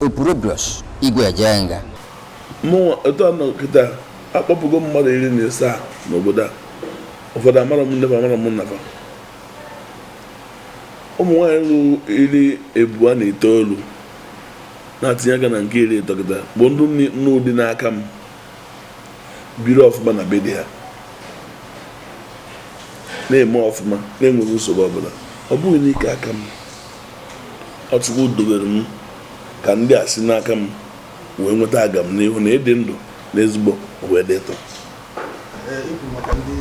Opurobios Igwe Ejenga. Mụnwa etu a nọ kịta, akpọpụgo mmadụ 17 n'obodo a. Ụfọdụ amara m nne fa, amara m nna fa. Ụmụ nwaanyị ruru 29 na-atinye aka na nke 30 kịta bụ ndị n'ụdị n'aka m biri ọfụma na be di ha, na-eme ọfụma, na-enweghị nsogbu ọbụla. Ọ bụghị n'ike aka m, ọ Chukwu dobere m ka ndị a si n'aka m wee nweta agam n'ihu na ịdị ndụ na ezigbo wee dị ịtọ. Ikwu maka ndị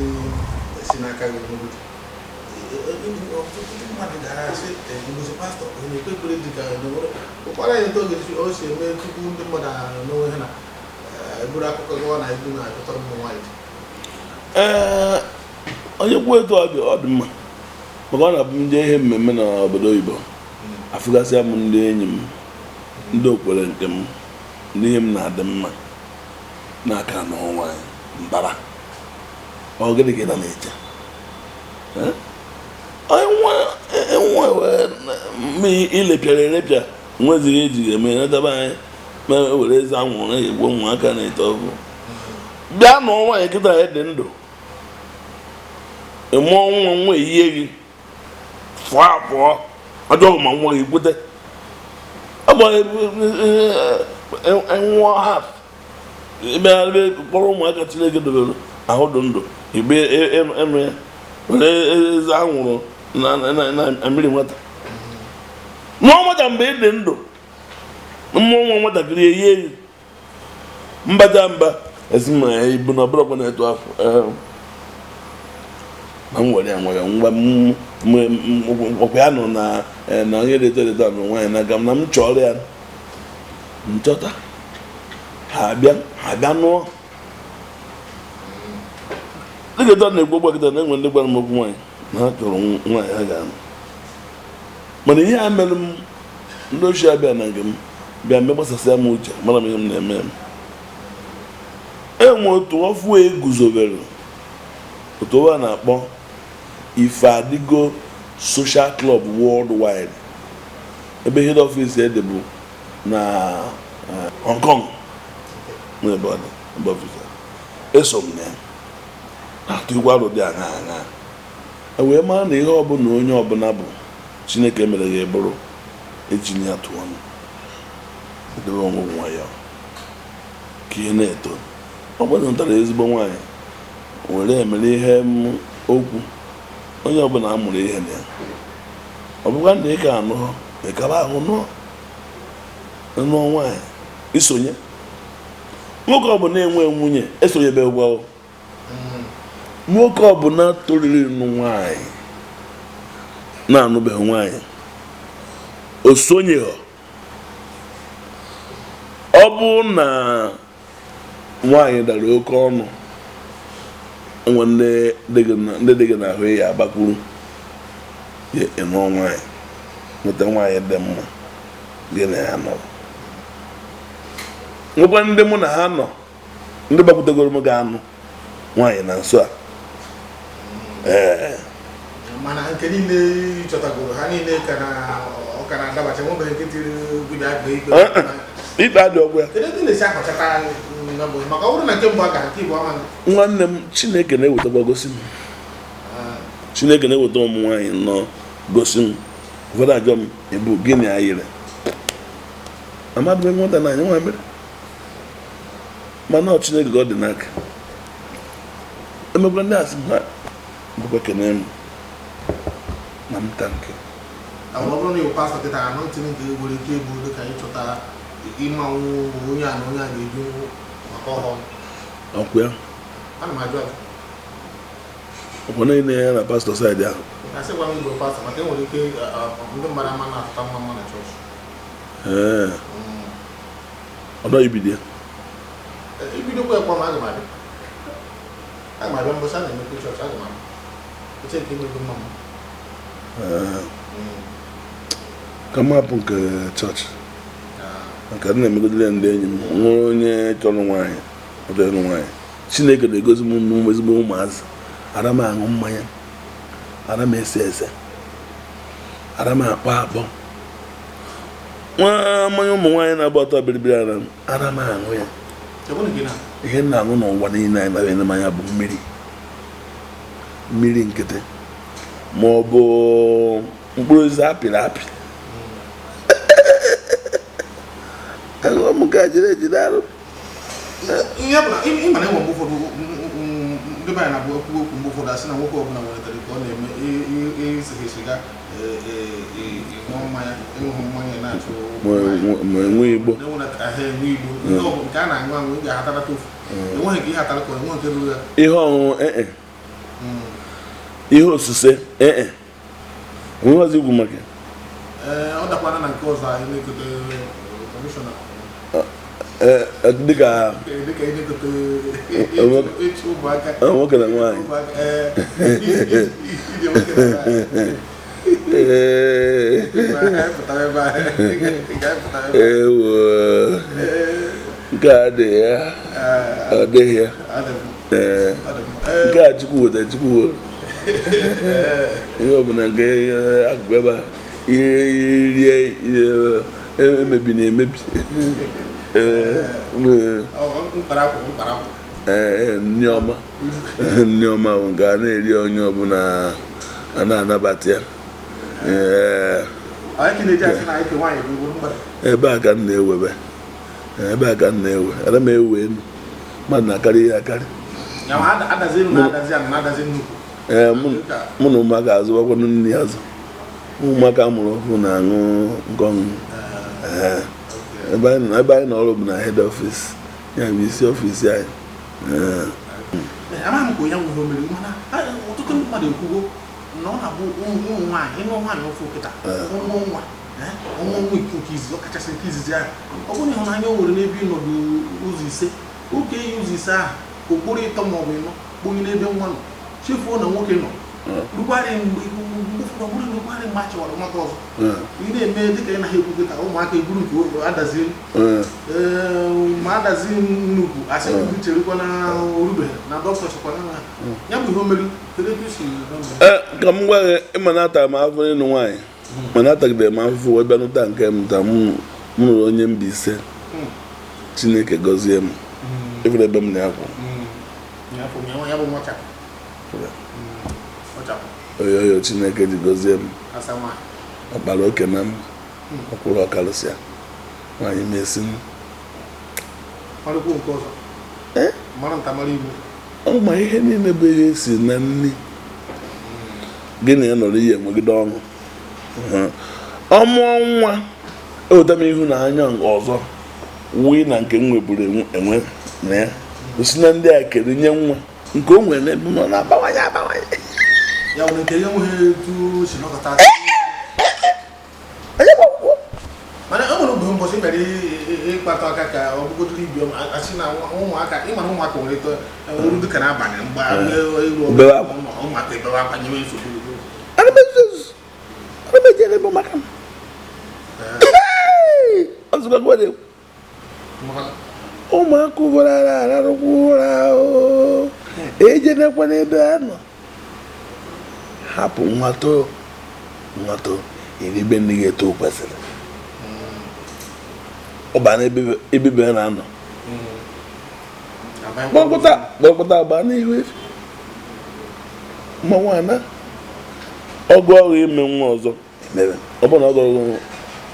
si n'aka gị n'obodo, ọtụtụ ndị mmadụ ga-asị ngozi pastọ ọ na-ekpe ekpere dị ka ụkwara ya etu ọ ga-esi o si eme tupu ndị mmadụ n'onwe ha na eburu akụkọ gawa na ibu na-achọtara ụmụ nwaanyị. Ee, onye kwuo etu ọ dị, ọ dị mma, maka ọ na-abụ m jee ihe mmemme n'obodo oyibo, afụgasịa m ndị enyi m, ndị okwere nke m, ndị ihe m na-adị mma n'aka na nwaanyị mbara. Ọ gịnị ka ị na-eche? Onye nwa wee ilepịara erepịa nwezighị eji eme netaba anyị ma were eze anwụrụ na-egbu ụmụaka na-eto ọkụ. Bịa nụọ nwaanyị kịta ya dị ndụ, mụọ nwa, nwa eyie gị fụọ afụọ ọjọọ, ma nwa gị kwute ọ bụ nwụọ haf ebe kpọrọ ụmụaka Chineke dobere ahụ dị ndụ igbe ịnụ ya were eze anwụrụ na mmiri nwata nụọ nwata mgbe ị dị ndụ, mmụọ nwa nwatakịrị eyie gị mbaja mba esi ma ya ibu na ọbụrụkwa na-eto afọ na m were ya nwayọ ngwa ọkwa ya nọ na na onye dị eto eto nụ nwaanyị n'aka m na m chọrọ ya nchọta ha abịa, ha abịa nụọ. Dịka eto na-ekwu okwu kịta, na-enwe ndị gwara m okwu nwaanyị na ha chọrọ nwaanyị ha ga-anụ, mana ihe a mere m ndị ochie abịa na nke m bịa mgbe gbasasịa m uche mara m ihe m na-eme m. Enwe otu ọfụ eguzobere, otu a na-akpọ Ifeadigo Social Club Worldwide, ebe head office ede bụ na Hong Kong, n'ebe ọ dị ebe office eso m na ya na-atụ igwe arụ dị aṅa aṅa e wee mara na ihe ọbụla onye ọbụla bụ Chineke mere ya ebụrụ ejini ya tụọ ọnụ edebe onwe nwayọọ ka ihe na-eto. Ọ gbazụtara ezigbo nwaanyị were emere ihe m okwu onye ọbụla a mụrụ ihe na ya. Ọ bụkwa na ị ka anụ ịkara ahụ nụọ nụọ nwaanyị isonye nwoke ọbụla enwe nwunye esonyebegwa. Nwoke ọbụla toriri nụ nwaanyị na-anụbeghị nwaanyị o sonyeghị. Ọ bụ na nwaanyị dara oke ọnụ, enwe ndị dị gị n'ahụ ya agbakwuru ya ịnụọ nwaanyị, nweta nwaanyị dị mma gị na ya nọrọ. Nwekwa ndị mụ na ha nọ, ndị gbakwutegoro m ga-anụ nwaanyị na nso a. Ee. Mana nke niile ị chọtagoro ha niile ka na ọ ka na-adabacha, nwebeghị nke tiri gụbịa akpa ikpe? Ikpe adị ọgwụ ya. Kedu ebe ị na-esi akọchata ya bụ maka ọ bụrụ na nke mbụ aka nke Igbo ama? Nwanne m, Chineke na-ewetakwa gosi m. Chineke na-eweta ụmụ nwaanyị nọ gosi m. Ụfọdụ ajọ m ebu gịnị ayịrị amadụ m nwata na anyị nwa mere, mana ọ Chineke ka ọ dị n'aka. Emekwa ndị asị m ha bụkwa kene m na m thank you. Ọ bụrụ na ịwụ pastọ kịta, anụ ntị nke nwere ike ịbụ dịka ịchọta ịmanwụ onye a na onye a ga-ebi maka ọghọm. Ọkwa ya. Ana m ajụ ajụ. Ọkwa niile ya na pastọ side ahụ. Asịkwa m igbo pastọ maka enwere ike ndị mmadụ ama na-atụta mma mma na chọọchị. Ee, ọ dọghị ibido ya. Ibidokwa ekwa m, aga m abịa, aga m abịa mbọchị a na-emekwa chọọchị, aga m abịa eche nke imego mma m. Ee, ka m hapụ nke chọọchị maka m na-emegodere ndị enyi m nwere onye chọrọ nwaanyị, ọ chọrọ ịlụ nwaanyị. Chineke na-egosi m ụmụ ezigbo ụmụazị. Ara m aṅụ mmanya, ara m ese ese, ara m akpọ akpọ. Nwa mmanya ụmụ nwaanyị na-agba ọtọ biribiri ara ara m aṅụ ya. Ihe m na-aṅụ n'ụwa niile anyị na-ere mmanya bụ mmiri, mmiri nkịtị ma ọ bụ mkpụrụ osisi apịrị apị. Aṅụọ m nke a jiri ejide arụ. Ihe bụ na ị ma na enwe mgbe ụfọdụ ndị be anyị na-abụ okwu okwu mgbe ụfọdụ asị na nwoke ọbụla nwere ka ọ na-eme ịsịghị siga, ṅụọ mmanya, ịṅụhụ mmanya na-achụ ma enwe igbo ahịa, enwe igbo nke a na-aṅụ aṅụ, ị ga-ahatarata ofu, enweghị nke ihe hatara ka enweghị nke ruru ya. Ihe ọṅụṅụ ee, ihe osise ee, enweghị ọzọ igwu maka. Ee, ọ dakwana na nke ọzọ anyị na-ekote kọmishọna dịka dịka ị na-ekote ịchụ ụmụaka nwoke na nwaanyị. Ewo, nke a adịghị ya, ọ dịghị ya. Ee, nke a Chukwu weta, Chukwu were ihe ọbụla nke akụkụ ebe a ihe rie emebi na-emebi. Ee, nni ọma, nni ọma bụ nke a na-eri, onye ọbụla a na-anabata ya. Ee, ebe a ka m na-ewebe, ebe a ka m na-ewe, ana m ewe elu mmadụ na-akarị ihe akarị. Ee, mụ na ụmụaka azụbakwanụ nri azụ, ụmụaka mụrụ ọhụụ na-aṅụ nke ọṅụṅụ. Ee, ebe anyị nọ ọrụ bụ na head office, ya bụ isi ọfisi anyị. Amaghị m ka onye nwere omere, mana ọtụtụ ndị mmadụ ekwugo na ọ na-abụ ụmụ nwaanyị ịnụ nwaanyị ofe kịta ụmụ nwa ọmụ nwa nke izizi, ọkachasị nke izizi ahụ, ọ bụrụ na ịhụnanya o nwere n'ebe ịnọdụ ụzọ ise, oke yi ụzọ ise ahụ okporo ịtọ ma ọ bụ ịnọ kponye n'ebe nwa nọ, chefuo na nwoke nọ rukwarị mgbe ụfọdụ bụrụ rukwarị mgbe a chọwara nwata ọzọ. Ị na-eme dịka ị naghị ekwu kịta, ụmụaka eburu nke adazi ma adazi nnukwu asị cherekwa na orubeghị na dọkịta chekwana na ya bụ ihe o mere. Kedu etu esi? Ka m gwa gị, ịma na atara m afọ ịnụ nwaanyị, mana atagidere m afụfụ wee bịa nụta nke m nta. M nụrụ onye Mbaise, Chineke gọzie m, ịfụrụ ebe m na-akwụ oyoyo Chineke ji gọzie m, ọkpara oke na m ọkwụrụ ọkarịsịa nwaanyị mesi m. Ọ ma ihe niile bụ ihe esi na nri gị na ya nọrọ ihe enwegide ọṅụ. Ọmụọ nwa eweta m ịhụnanya ọzọ wee na nke m nweburu enwe na ya osi na ndị a kere nye nwa nke o nwere n'ebe nọ na-abawanye abawanye. Mana e nwere oge mbọsị bịara ịkpata aka ka ọ bụgodoro ibi asị na ụmụaka, ịmara ụmụaka nwere eto oru dịka n'abalị mgbe ụmụaka ebewe akwa nyewe nsogbu. Ụmụaka ụfọdụ ararụkwa ụra, ejenekwa n'ebe a nọ hapụ nwatọ nwatọ eribe ndị ga-eto kwesịrị ọba n'ebe ebe na-anọ kpọkpụta kpọkpụta agba n'ihu efi mmanwụ ana ọgụ ọrụ ime nwa ọzọ emebe. Ọ bụrụ na ọgụ ọrụ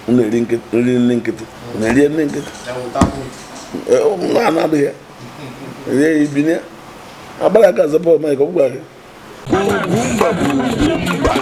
na-eri nri nkịtị, na-eri nri nkịtị na adịghị ya rie ya ibinye agbara aka azọpọ maịk ọ gwara gị.